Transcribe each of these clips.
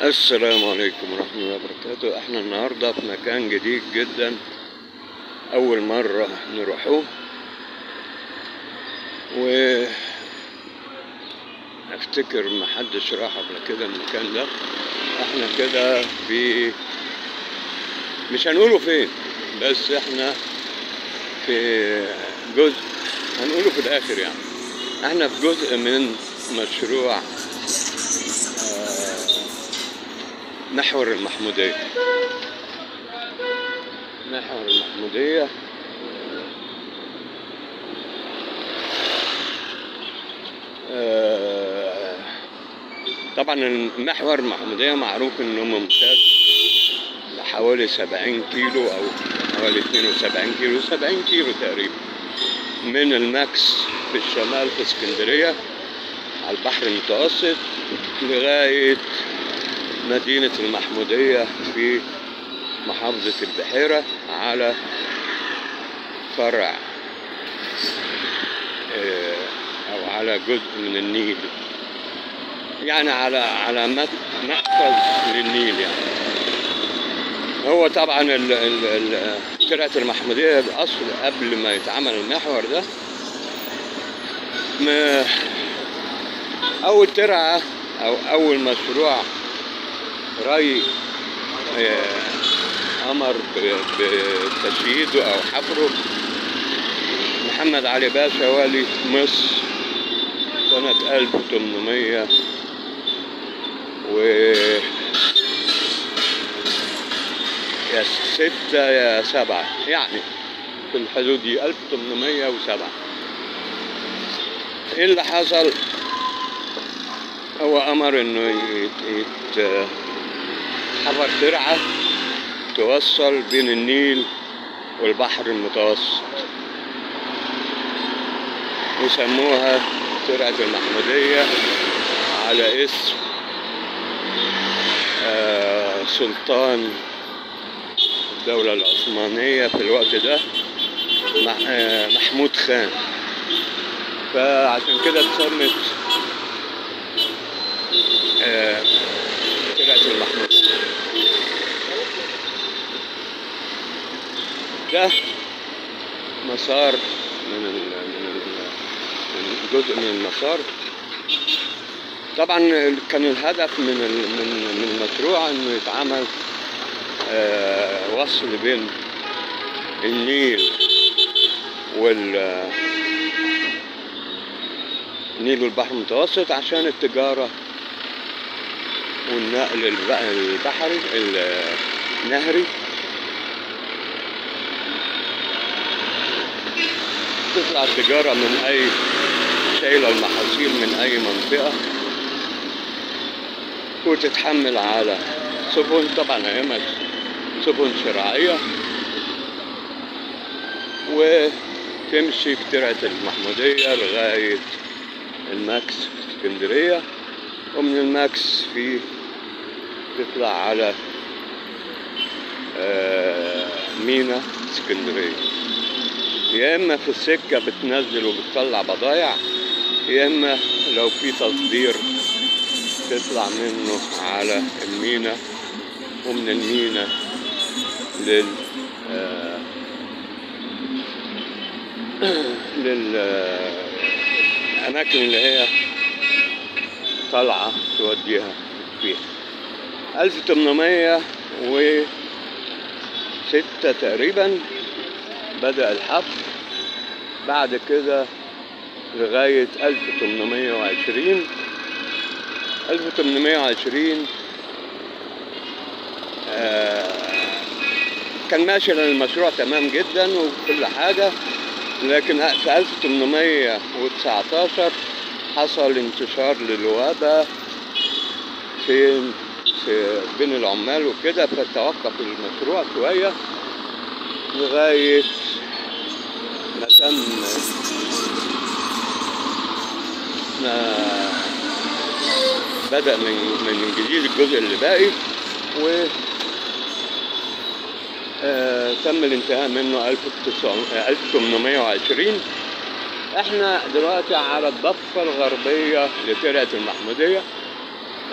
السلام عليكم ورحمة الله وبركاته. احنا النهاردة في مكان جديد جدا، اول مرة نروحوه، و افتكر محدش راح قبل كده المكان ده. احنا كده في، مش هنقوله فين، بس احنا في جزء هنقوله في الاخر، يعني احنا في جزء من مشروع محور المحمودية. محور المحمودية طبعا المحور المحمودية معروف انه ممتد لحوالي 70 كيلو او حوالي 72 كيلو، 70 كيلو تقريبا، من الماكس في الشمال في اسكندرية على البحر المتوسط لغاية مدينة المحمودية في محافظة البحيرة، على فرع أو على جزء من النيل، يعني على مأخذ للنيل. يعني هو طبعا ترعة المحمودية الأصل قبل ما يتعمل المحور ده، أول ترعة أو أول مشروع ري أمر بتشييده أو حفره محمد علي باشا والي مصر سنة 1800 و يا 6 يا 7، يعني في الحدود دي 1807. إيه اللي حصل؟ هو أمر إنه حفر ترعة توصل بين النيل والبحر المتوسط، وسموها ترعة المحمودية على اسم سلطان الدولة العثمانية في الوقت ده، محمود خان، فعشان كده اتسمت ترعة المحمودية. ده مسار من جزء من المسار. طبعا كان الهدف من المشروع انه يتعمل وصل بين النيل والبحر المتوسط عشان التجارة والنقل البحري النهري. تطلع التجارة من أي شايلة المحاصيل من أي منطقة وتتحمل على سفن، طبعا أيامها سفن شراعية، وتمشي في ترعة المحمودية لغاية الماكس في اسكندرية، ومن الماكس في تطلع على مينا اسكندرية. يا اما في السكة بتنزل وبتطلع بضايع، يا اما لو في تصدير تطلع منه على المينا، ومن المينا لل للأماكن اللي هي طالعة توديها فيها. 1806 تقريبا بدأ الحفر، بعد كده لغاية 1820. 1820 كان ماشي المشروع تمام جدا وكل حاجة، لكن في 1819 حصل انتشار للوباء في بين العمال وكده، فتوقف المشروع شوية لغاية ما تم ما بدأ من جديد الجزء اللي باقي، و تم الانتهاء منه 1820. احنا دلوقتي على الضفة الغربية لترعة المحمودية،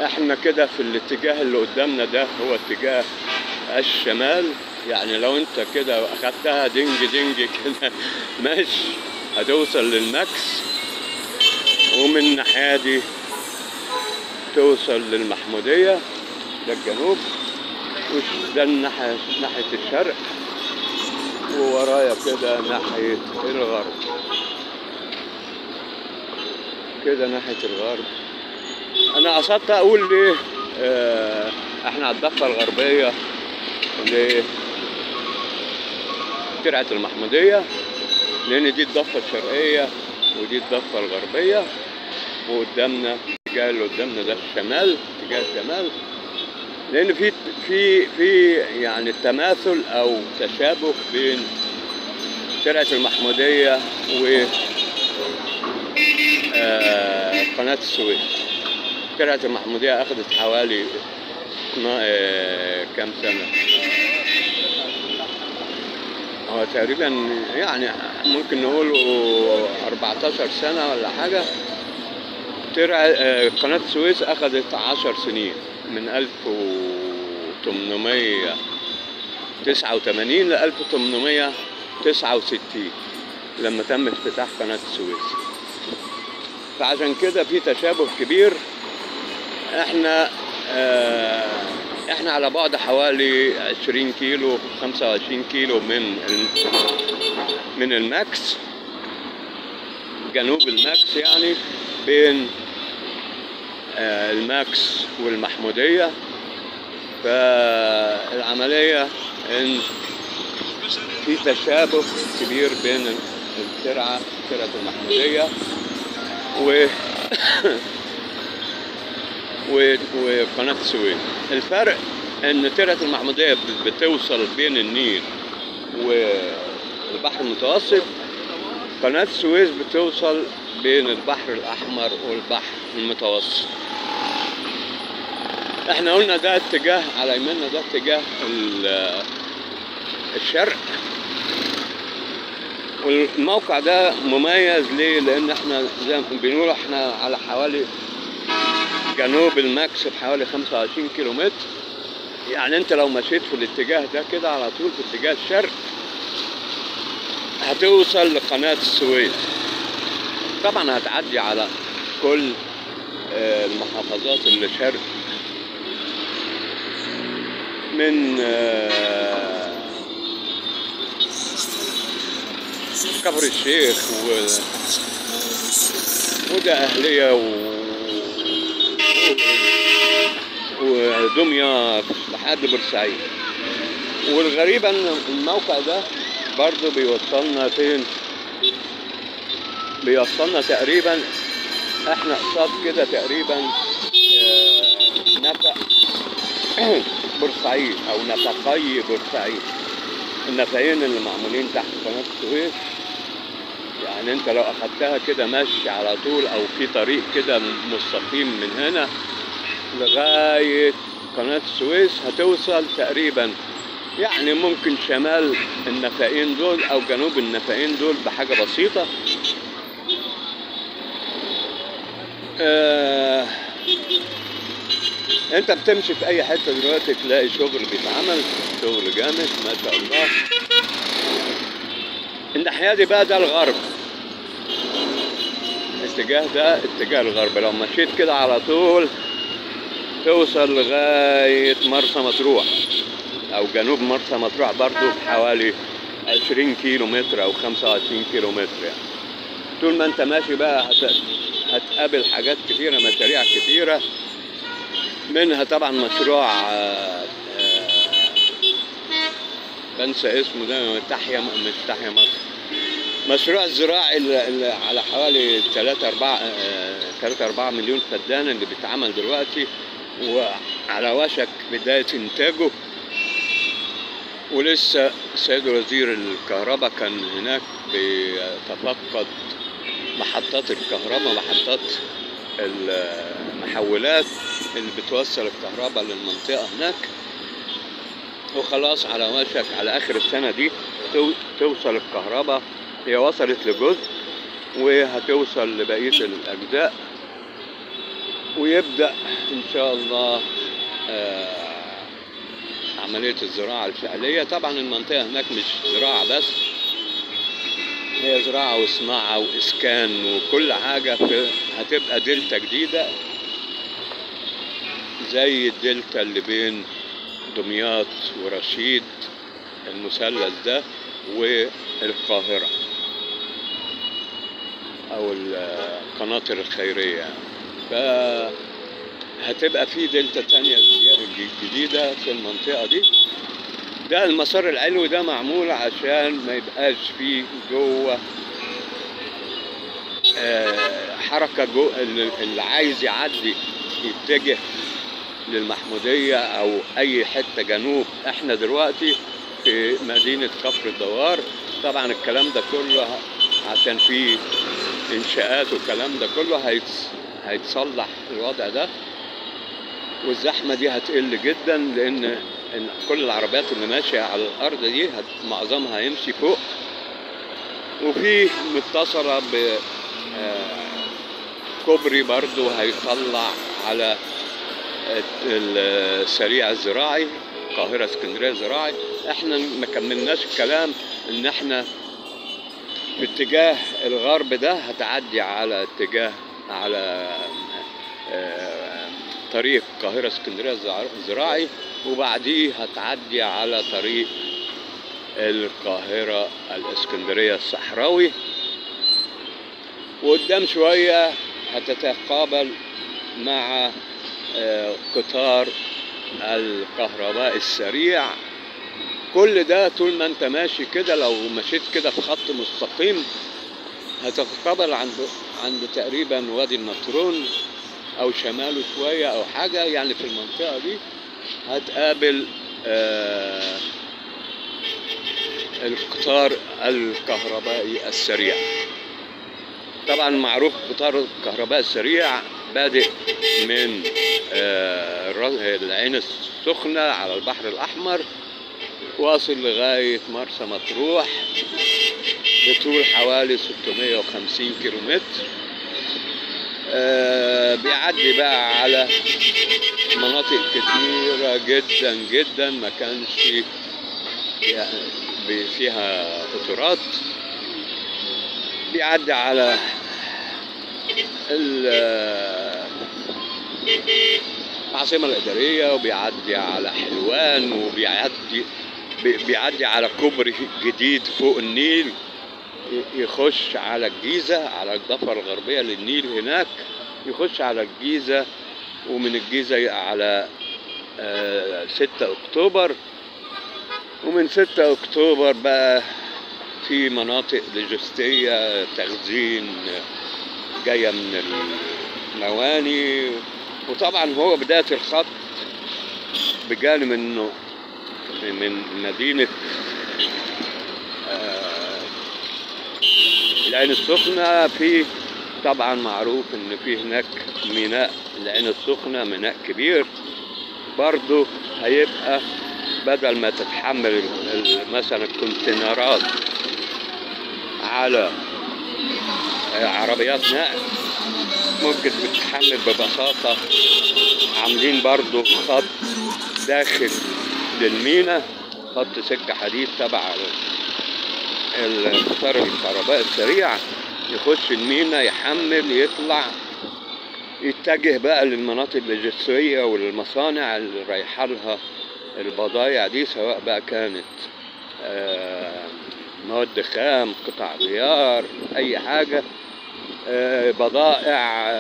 احنا كده في الاتجاه اللي قدامنا ده هو اتجاه الشمال، يعني لو انت كده اخدتها دنج دنج كده ماشي هتوصل للماكس، ومن الناحية دي توصل للمحمودية، ده الجنوب، وده الناحية ناحية الشرق، وورايا كده ناحية الغرب، كده ناحية الغرب. أنا قصدت أقول ليه إحنا على الضفة الغربية لترعة المحمودية، لأن دي الضفة الشرقية ودي الضفة الغربية، وقدامنا الاتجاه اللي قدامنا ده الشمال، اتجاه الشمال، لأن في في في يعني تماثل أو تشابه بين ترعة المحمودية و قناة السويس. ترعة المحمودية أخذت حوالي كام سنة؟ هو تقريبا يعني ممكن نقوله 14 سنة ولا حاجة. قناة السويس أخذت 10 سنين، من 1889 ل 1869 لما تم افتتاح قناة السويس. فعشان كده في تشابه كبير. احنا على بعد حوالي 20 كيلو 25 كيلو من الماكس، جنوب الماكس، يعني بين الماكس والمحمودية. فالعملية ان في تشابه كبير بين الترعة، ترعة المحمودية وقناة السويس. الفرق ان ترعة المحمودية بتوصل بين النيل والبحر المتوسط، قناة السويس بتوصل بين البحر الأحمر والبحر المتوسط. احنا قلنا ده اتجاه على يميننا، ده اتجاه الشرق. والموقع ده مميز ليه؟ لأن احنا زي ما بنقول احنا على حوالي جنوب الماكس بحوالي 25 كيلو متر. يعني انت لو مشيت في الاتجاه ده كده على طول في اتجاه الشرق هتوصل لقناة السويس. طبعا هتعدي على كل المحافظات اللي شرق من كفر الشيخ وده أهلية ودمياط لحد بورسعيد. والغريب ان الموقع ده برضو بيوصلنا فين؟ بيوصلنا تقريبا احنا قصاد كده تقريبا نفق بورسعيد او نفقي بورسعيد، النفقين اللي معمولين تحت قناة السويس. يعني انت لو اخدتها كده ماشي على طول او في طريق كده مستقيم من هنا لغاية قناة السويس هتوصل تقريبا يعني ممكن شمال النفقين دول او جنوب النفقين دول بحاجة بسيطة. انت بتمشي في اي حتة دلوقتي تلاقي شغل بيتعمل، شغل جامد ما شاء الله. الناحية دي بقى ده الغرب، الاتجاه ده اتجاه الغرب. لو مشيت كده على طول توصل لغاية مرسى مطروح او جنوب مرسى مطروح برضو بحوالي 20 كيلو متر او 25 كيلو متر. يعني طول ما انت ماشي بقى هتقابل حاجات كتيرة، مشاريع كتيرة، منها طبعا مشروع بنسى اسمه ده، تحيا، مش تحيا مصر، مشروع الزراعي اللي على حوالي 3-4 مليون فدان اللي بيتعمل دلوقتي وعلى وشك بداية إنتاجه. ولسه السيد وزير الكهرباء كان هناك بيتفقد محطات الكهرباء، محطات المحولات اللي بتوصل الكهرباء للمنطقة هناك، وخلاص على وشك على آخر السنة دي توصل الكهرباء. هي وصلت لجزء وهتوصل لبقية الأجزاء. ويبدأ إن شاء الله عملية الزراعة الفعلية. طبعا المنطقة هناك مش زراعة بس، هي زراعة وصناعة وإسكان وكل حاجة. هتبقى دلتا جديدة زي الدلتا اللي بين دمياط ورشيد، المثلث ده، والقاهرة أو القناطر الخيرية. فهتبقى في دلتا تانية جديدة في المنطقة دي. ده المسار العلوي ده معمول عشان ما يبقاش فيه جوه حركة، جوه اللي عايز يعدي يتجه للمحمودية أو أي حتة جنوب. احنا دلوقتي في مدينة كفر الدوار. طبعا الكلام ده كله عشان فيه إنشاءات والكلام ده كله هيتصلح الوضع ده، والزحمة دي هتقل جدا، لأن كل العربيات اللي ماشية على الأرض دي معظمها هيمشي فوق. وفي متصلة بكوبري برضو هيطلع على السريع الزراعي، القاهرة اسكندرية زراعي. احنا ما كملناش الكلام ان احنا في اتجاه الغرب ده هتعدي على اتجاه على طريق القاهرة اسكندرية الزراعي، وبعديه هتعدي على طريق القاهرة الاسكندرية الصحراوي، وقدام شوية هتتقابل مع قطار الكهرباء السريع. كل ده طول ما انت ماشي كده، لو مشيت كده في خط مستقيم هتتقابل عند تقريبا وادي النطرون او شماله شوية او حاجة، يعني في المنطقة دي هتقابل القطار الكهربائي السريع. طبعا معروف قطار الكهرباء السريع بادئ من العين السخنة على البحر الأحمر، واصل لغاية مرسى مطروح بطول حوالي 650 كيلومتر. بيعدي بقى على مناطق كتيرة جدا جدا ما كانش فيها قطارات. بيعدي على العاصمة الإدارية، وبيعدي على حلوان، وبيعدي بيعدي على كوبري جديد فوق النيل يخش على الجيزة، على الضفة الغربية للنيل هناك، يخش على الجيزة، ومن الجيزة على 6 أكتوبر، ومن 6 أكتوبر بقى في مناطق لوجستية تخزين جاية من المواني. وطبعا هو بداية الخط بجانب انه من مدينة العين السخنة، في طبعا معروف ان في هناك ميناء العين السخنة، ميناء كبير برضو هيبقى بدل ما تتحمل مثلا الكونتينرات على عربيات نقل، ممكن تتحمل ببساطة. عاملين برضو خط داخل للمينا، خط سكة حديد تبع القطار الكهرباء السريع، يخش المينا يحمل يطلع يتجه بقى للمناطق اللوجستية والمصانع اللي رايحة لها البضايع دي، سواء بقى كانت مواد خام، قطع غيار، اي حاجة، بضائع،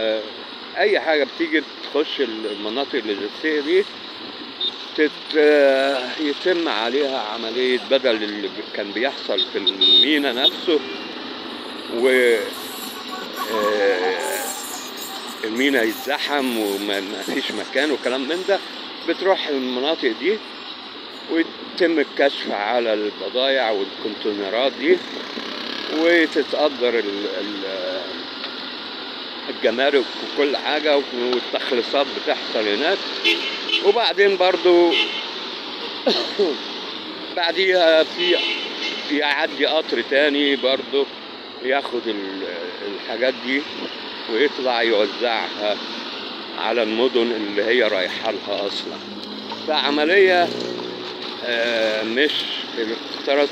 اي حاجة بتيجي تخش المناطق اللوجستية دي يتم عليها عملية بدل اللي كان بيحصل في المينا نفسه، و المينا يتزحم وما فيش مكان وكلام من ده، بتروح المناطق دي ويتم الكشف على البضائع والكونتينرات دي، وتتقدر الجمارك وكل حاجة، والتخليصات بتحصل هناك. وبعدين برضو بعديها في يعدي قطر تاني برضو ياخد الحاجات دي ويطلع يوزعها على المدن اللي هي رايحة لها أصلا. فعملية مش القطارات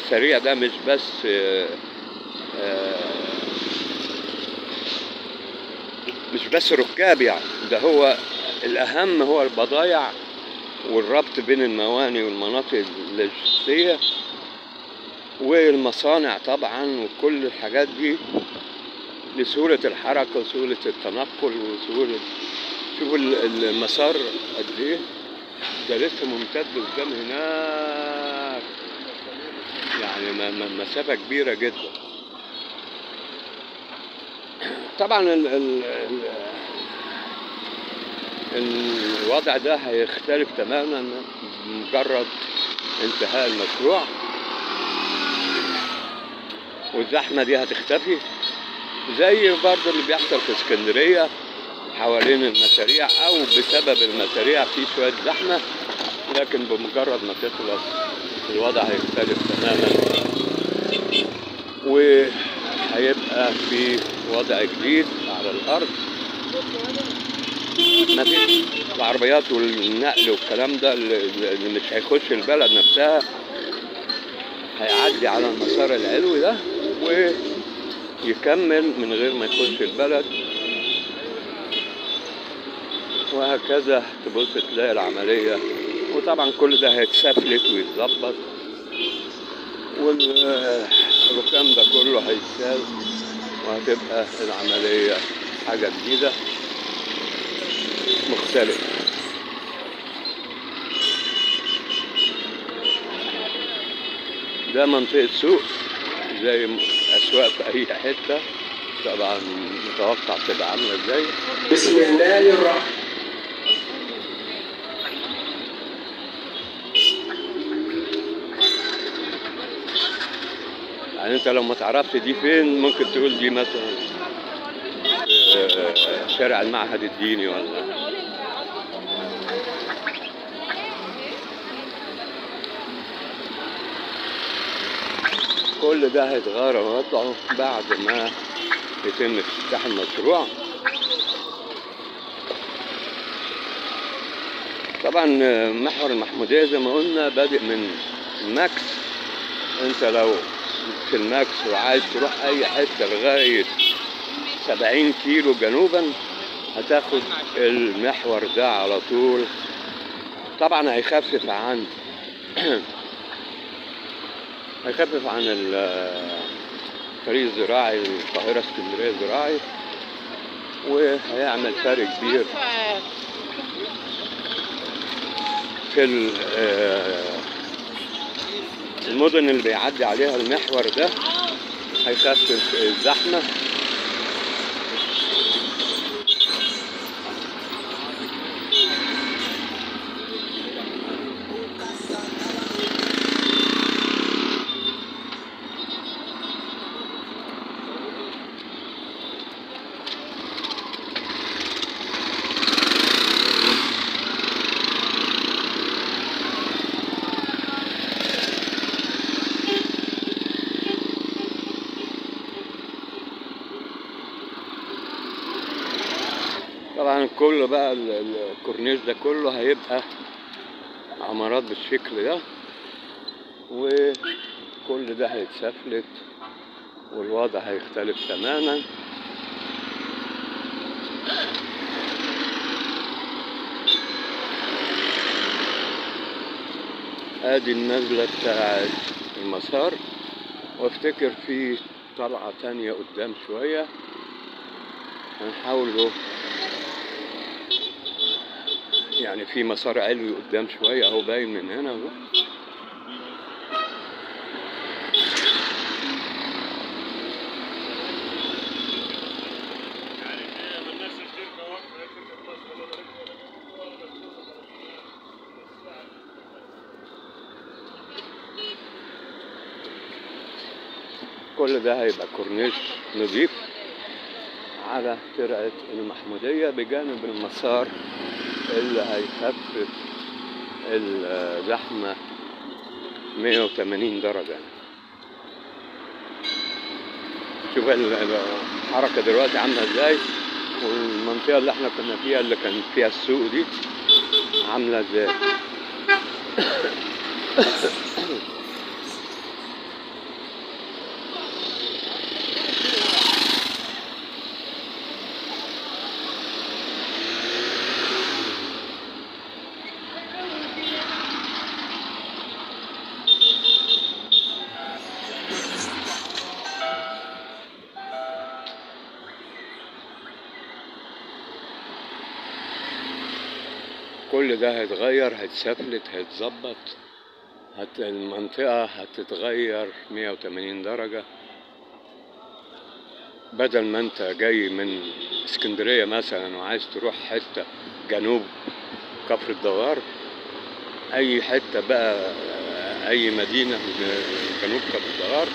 السريع ده مش بس مش بس ركاب يعني، ده هو الأهم هو البضايع والربط بين الموانئ والمناطق اللوجستية والمصانع طبعا، وكل الحاجات دي لسهولة الحركة وسهولة التنقل وسهولة. شوفوا المسار قد ايه، ده لسه ممتد قدام هناك، يعني مسافة كبيرة جدا. طبعا الوضع ده هيختلف تماما بمجرد انتهاء المشروع، والزحمة دي هتختفي زي برضه اللي بيحصل في اسكندرية حوالين المشاريع أو بسبب المشاريع في شوية زحمة، لكن بمجرد ما تخلص الوضع هيختلف تماما وهيبقى في وضع جديد على الأرض. مفيش العربيات والنقل والكلام ده اللي مش هيخش البلد نفسها، هيعدي على المسار العلوي ده ويكمل من غير ما يخش البلد، وهكذا تبص تلاقي العملية. وطبعا كل ده هيتسفلت ويتظبط، والركام ده كله هيتشال، وهتبقى العملية حاجة جديدة مختلفة. ده منطقة سوق زي أسواق في أي حتة، طبعا متوقع تبقى عاملة ازاي. بسم الله الرحمن. يعني انت لو ما تعرفش دي فين ممكن تقول دي مثلا شارع المعهد الديني ولا. كل ده هيتغير وضعه بعد ما يتم افتتاح المشروع. طبعا محور المحمودية زي ما قلنا بادئ من الماكس. انت لو في الماكس وعايز تروح اي حتة لغاية 70 كيلو جنوبا هتاخد المحور ده على طول. طبعا هيخفف عن الطريق الزراعي القاهرة اسكندرية الزراعي، وهيعمل فرق كبير في المدن اللي بيعدي عليها المحور ده، هيخفف الزحمة. طبعا كله بقى الكورنيش ده كله هيبقى عمارات بالشكل ده، وكل ده هيتسفلت والوضع هيختلف تماما. ادي النزلة بتاعت المسار، وافتكر في طلعة تانية قدام شوية هنحاوله، يعني في مسار علوي قدام شوية اهو باين من هنا اهو. كل ده هيبقى كورنيش نظيف على ترعة المحمودية بجانب المسار اللي هيخفف الزحمة 180 درجة. شوف الحركة دلوقتي عاملة ازاي، والمنطقة اللي احنا كنا فيها اللي كان فيها السوق دي عاملة ازاي. كل ده هيتغير، هيتسفلت، هيتظبط، المنطقة هتتغير 180 درجة. بدل ما انت جاي من اسكندرية مثلا وعايز تروح حتة جنوب كفر الدوار، اي حتة بقى، اي مدينة جنوب كفر الدوار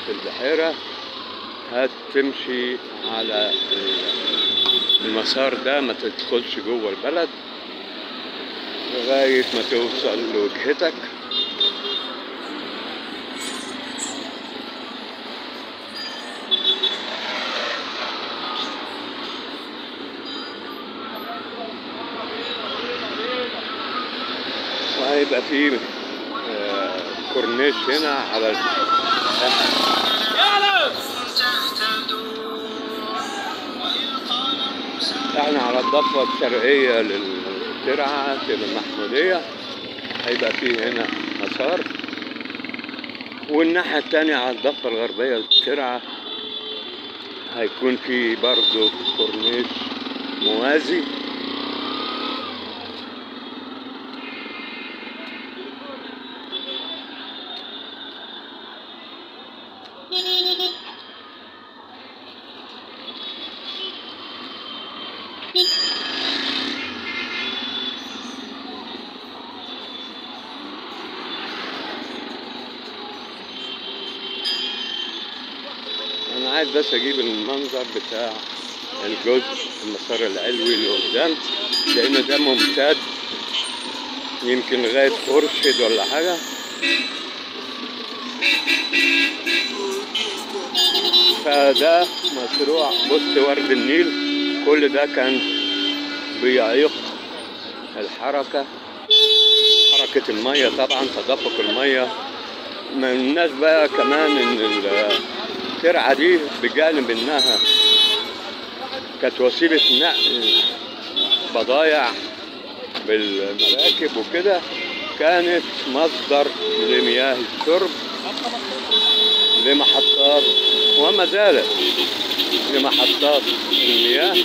في البحيرة، هتمشي على المسار ده، ما تدخلش جوه البلد لغاية ما توصل لوجهتك. وهيبقى فيه كورنيش هنا على احنا على الضفة الشرقية للترعة المحمودية، هيبقى فيه هنا مسار، والناحية التانية على الضفة الغربية للترعة هيكون فيه برضو كورنيش موازي. أنا عايز بس أجيب المنظر بتاع الجزء المسار العلوي اللي قدام، لأن ده ممتد يمكن لغاية خورشيد ولا حاجة. فده مشروع بص ورد النيل، كل ده كان بيعيق الحركة، حركة المية طبعا، تدفق المية. ما الناس بقى كمان إن الترعة دي بجانب إنها كانت وسيلة نقل بضايع بالمراكب وكده، كانت مصدر لمياه الشرب لمحطات، وما زالت لمحطات المياه.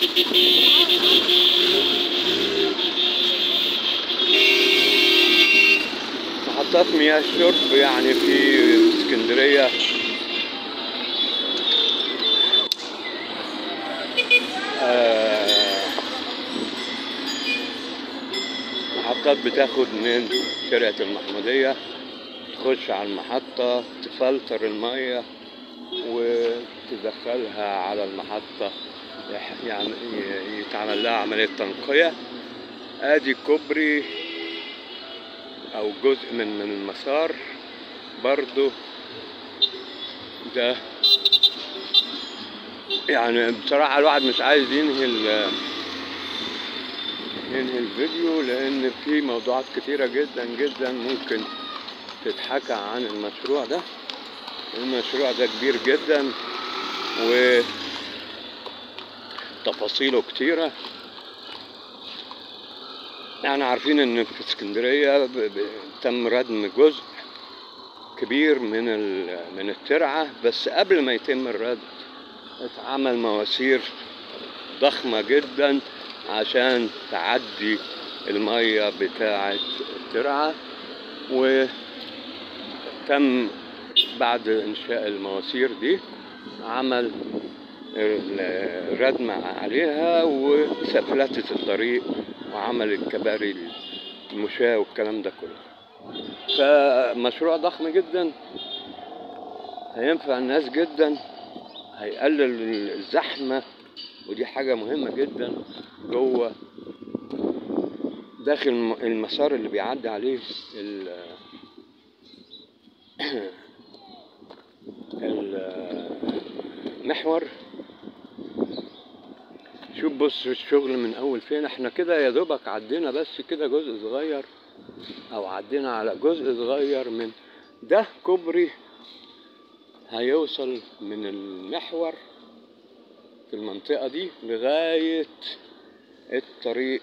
محطات مياه الشرب يعني في اسكندرية محطات بتاخد من ترعة المحمودية، تخش على المحطة تفلتر المية وتدخلها على المحطة، يعني يتعمل لها عملية تنقية. ادي كوبري او جزء من المسار برضو ده. يعني بصراحة الواحد مش عايز ينهي الفيديو، لان في موضوعات كتيرة جدا جدا ممكن تتحكى عن المشروع ده. المشروع ده كبير جدا وتفاصيله كتيرة. يعني عارفين ان في اسكندرية تم ردم جزء كبير من الترعة، بس قبل ما يتم الردم اتعمل مواسير ضخمة جدا عشان تعدي المية بتاعة الترعة، وتم بعد انشاء المواسير دي عمل الردم عليها وسفلتة الطريق وعمل الكباري المشاة والكلام ده كله. فمشروع ضخم جدا هينفع الناس جدا، هيقلل الزحمة، ودي حاجة مهمة جدا جوه داخل المسار اللي بيعدي عليه المحور. شوف بص الشغل من اول فين. احنا كده يا دوبك عدينا بس كده جزء صغير، او عدينا على جزء صغير من ده. كوبري هيوصل من المحور في المنطقة دي لغاية الطريق،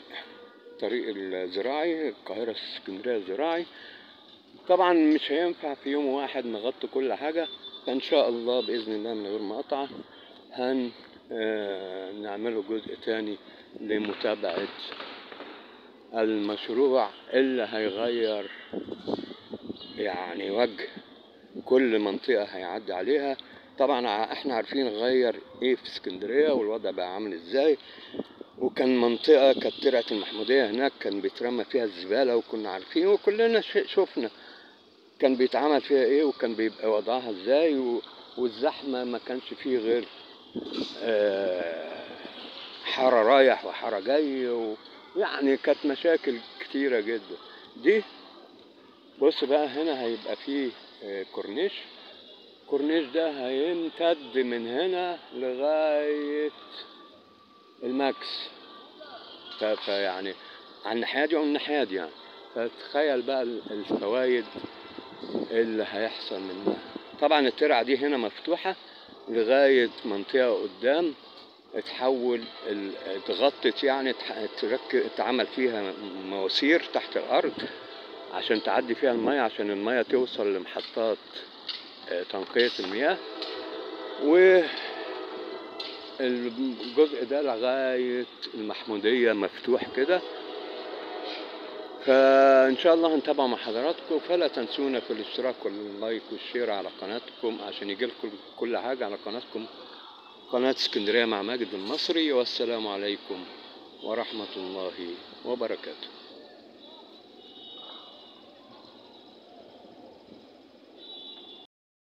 الطريق الزراعي، القاهرة اسكندرية الزراعي. طبعا مش هينفع في يوم واحد نغطي كل حاجة، فإن شاء الله بإذن الله من غير مقاطعة هن نعمله جزء تاني لمتابعة المشروع اللي هيغير يعني وجه كل منطقة هيعدي عليها. طبعا احنا عارفين غير ايه في اسكندرية والوضع بقى عامل ازاي، وكان منطقة كانت ترعة المحمودية هناك كان بيترمى فيها الزبالة، وكنا عارفين وكلنا شفنا كان بيتعمل فيها ايه وكان بيبقى وضعها ازاي، والزحمة ما كانش فيه غير حارة رايح وحارة جاي، ويعني كانت مشاكل كتيرة جدا. دي بص بقى هنا هيبقى فيه كورنيش، الكورنيش ده هيمتد من هنا لغاية الماكس، فيعني على الناحية دي وعلى الناحية دي يعني. فتخيل بقى الفوايد اللي هيحصل منها. طبعا الترعة دي هنا مفتوحة لغاية منطقة قدام، اتحول اتغطت يعني، اتعمل فيها مواسير تحت الأرض عشان تعدي فيها المية، عشان المية توصل لمحطات تنقية المياه. والجزء ده لغاية المحمودية مفتوح كده. فإن شاء الله هنتابع مع حضراتكم، فلا تنسونا في الاشتراك وال like وال share على قناتكم عشان يجيلكم كل حاجة على قناتكم، قناة اسكندرية مع ماجد المصري. والسلام عليكم ورحمة الله وبركاته.